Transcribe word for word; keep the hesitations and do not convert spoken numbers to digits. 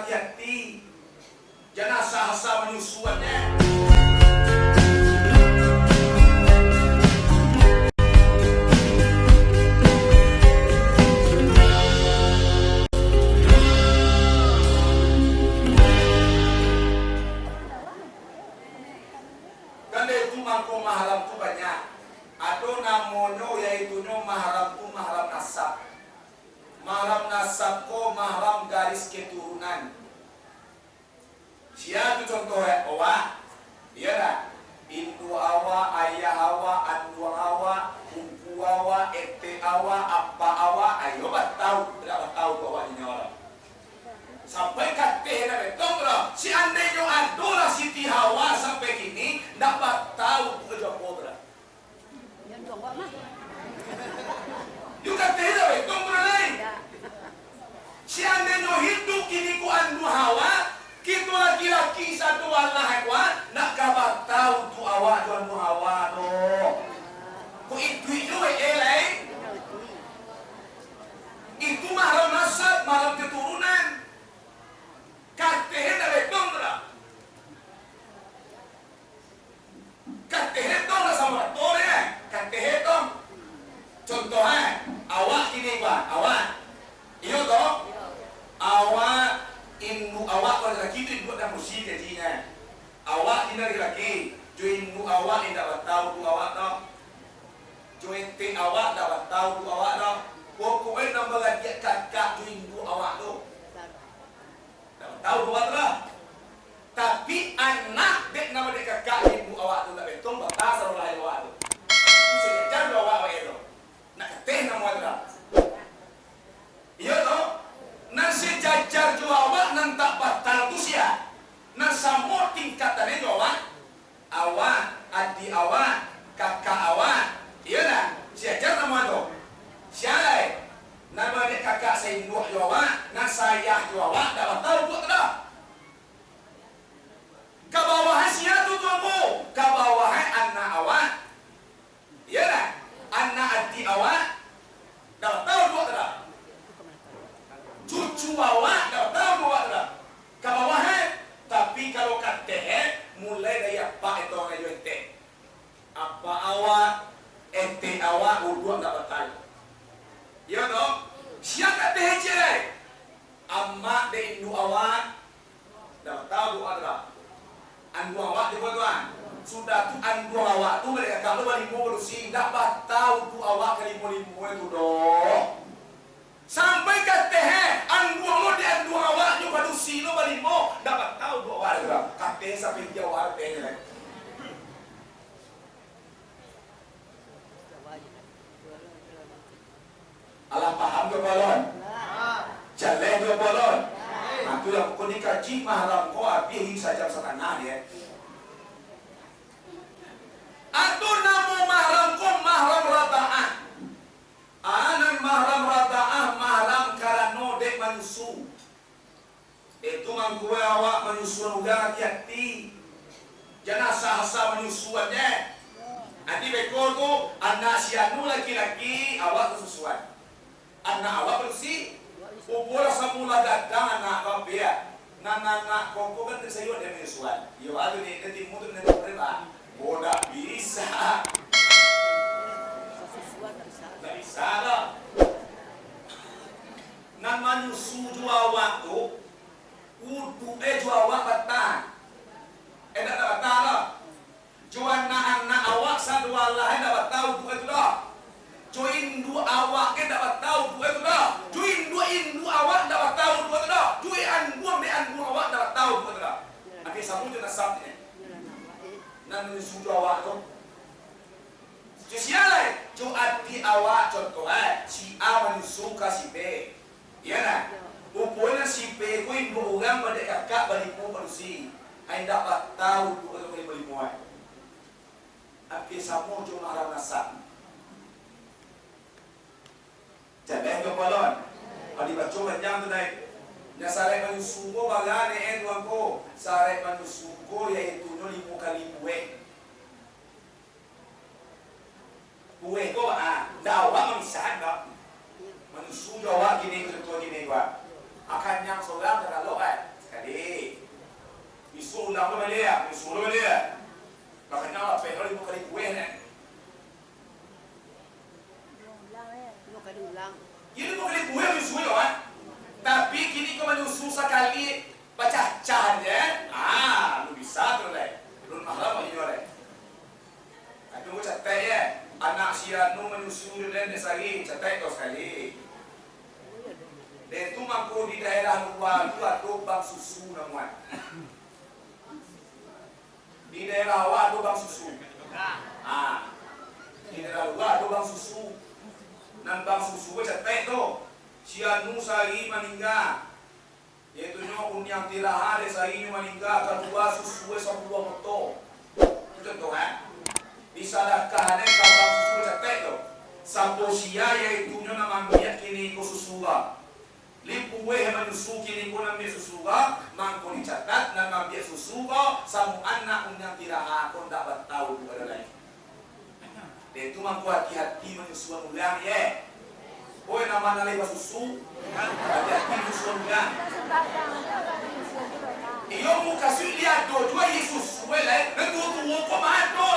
Hati-hati, jan asa-asa manyusuannyo. Kan dari itu mangko mahram tu banyak. Ado namonyo, yaitunyo mahram tu mahram nasab. Mahram nasab ko mahram garis keturunan. Sia tu contoh, eh, awak, iyo ndak? Induak awak, ayah awak, anduang awak, umpu awak, etek awak, apak awak, ayo batau, ndak batau tu awak nyo lah. Sampai kateh ndak betong tu lah. Seandainyo ado lah Siti Hawa sampai kini, ndak batau tu jo apo tu lah. Yo kateh ndak betong tu lah, lai. Seandainyo hiduik kini ko anduang Hawa, kito laki-laki sado alah ko, ndak ka batau tu awak jo anduang Hawa tu. Ko iduik jo, eh, lai. Itu mahram nasab, mahram keturunan. Kateh ndak betong tu lah. Kateh tong lah samo ato deh, eh. Kateh tong. Contoh, eh, awak kini, Pak, awak. Iyo toh? Awak, induak awak, kalau laki tu induak dan musi jadinyo. Awak kini laki-laki, jo induak awak indak batau tu awak tu. Jo etek awak indak batau tu awak tu. Pokoknyo nan baradiak kakak jo induak awak tu. Ndak batau tu awak tu lah. Tapi anak dek nan dek kakak induak awak tu ndak betong, batau sarolah jo awak tu. Itu sajajar jo awak, awak tu. Ndak kateh namo tu lah. Iyo tu, nan sajajar jo awak nan tak batau tu sia? Nan samo tingkatan jo awak, awak, adiak awak, kakak awak, iyo ndak? Sajajar namo tu. Sia lai? Nan dek kakak sainduak jo awak, nan saayah jo awak, ndak batau buek tu doh. Ka bawah sia tu, Tuanku? Ka bawah anak awak. Iyo ndak? Anak adiak awak, ndak batau buek tu doh. Cucu awak, ndak batau buek tu doh. Ka bawah, eh. Tapi kalau ka ateh, eh, mulai dari apak, etong, ayo etek. Apak awak, etek awak, uduak ndak batau. Iyo toh? Sia ka ateh ciek lai? Amak dek induak awak, ndak batau buek tu doh. Anduang awak juo tu, ah. Sudah tu anduang awak tu, mereka kakak tu balimo padusi, ndak batau tu awak kalimo-limo tu doh. Sampai ka ateh, eh, anduang lo di anduang awak nyo padusi lo balimo, ndak batau tu awak tu doh. Ka ateh sampai di awak ateh nyo lai. Alah paham tu, Pak Lon? Jaleh tu, Pak Lon? Nah, tu lah pokok ni kaji mahram ko abih sajam satangah, yo. Ado namo mahram ko mahram radaah. Ah, nan mahram radaah, mahram karano dek manyusu. Itu mangko awak manyusuan urang, hati-hati. Jan asa-asa manyusuannyo. Ati beko tu, anak si anu laki-laki, awak tu susuan. Anak awak padusi, ubo lah samula gadang anak awak, yo. Nan anak koko kan tarsayok dek manyusuan. Iyo, ado ni, nan timu tu nan kurang, ah. Oh, ndak bisa. Ndak bisa lah. Nan manyusu jo awak tu, uduak e jo awak batang. Eh, ndak, ndak batang lah. Jo anak-anak awak sadoalahe ndak batang uduak e tu doh. Jo induak awak ge ndak batang uduak e tu doh. Jo induak-induak awak ndak batang uduak e tu doh. Jo anduang dek anduang awak ndak batang uduak e tu doh. Ampia samo jo nasab nyo. Nan manyusu jo awak tu. Jo sia lai? Jo adiak awak, contoh, eh, si A manyusu ka si B. Iyo ndak? Ruponyo si B ko induak urang, badek kakak, balimo padusi. Ai, indak batang uduak e tu kalimo-limo, eh. Ampia samo jo mahram nasab. Jaleh tu, Pak Lon? Ado dibaco panjang tu, Nai. Nan saraik manyusu ko bara, Nai, eh, Tuanku? Saraik manyusu ko yaitunyo limo kali buek. Buek ko, ah, ndak awak mamisahan, ndak. Manyusu jo awak kini, contoh kini ko, ah. Kanyang sorang ka kalok, eh. Lampu baliak, suruh baliak. Makanya lah, pek lima kali kueh, nek. Lima kali ulang. Iyo, lima kali kueh, manyusu yo, kan? Tapi kini ko manyusu sakali, bacacah je. Ah, lu bisa tu, lai. Lu mahal apa ini, lai? Tapi gua catat, ya. Anak si Anu manyusu di dalam sehari, catat kau sekali. Dan tu mangko di daerah luar tu ado bank susu namuan. Di daerah awak ado bank susu. Ah, di daerah luar ado bank susu. Nan bank susu ko catat tu. Si Anu sahari maningga. Yaitu nyo uniang tiraha dek sahari nyo maningga, kalua susu sapuluah botol. Itu contoh, eh. Disadakahan ka bank susu ko catat tu. Sapo sia yaitu nyo nan mambiak kini ko susu ko. Lipueh manyusu kini ko nan ambiak susu ko, mangko dicatat nan mambiak susu ko, samo anak uniang tiraha ko ndak batau tu ado lai. Dek tu mangko hati-hati manyusu urang, ye. Oi, nan ma nan lai basusu, hati-hati manyusu urang. Iyo, mukasuik di ado juo, ye, susu, eh, lai. Nan tuo-tuo ko ma ado,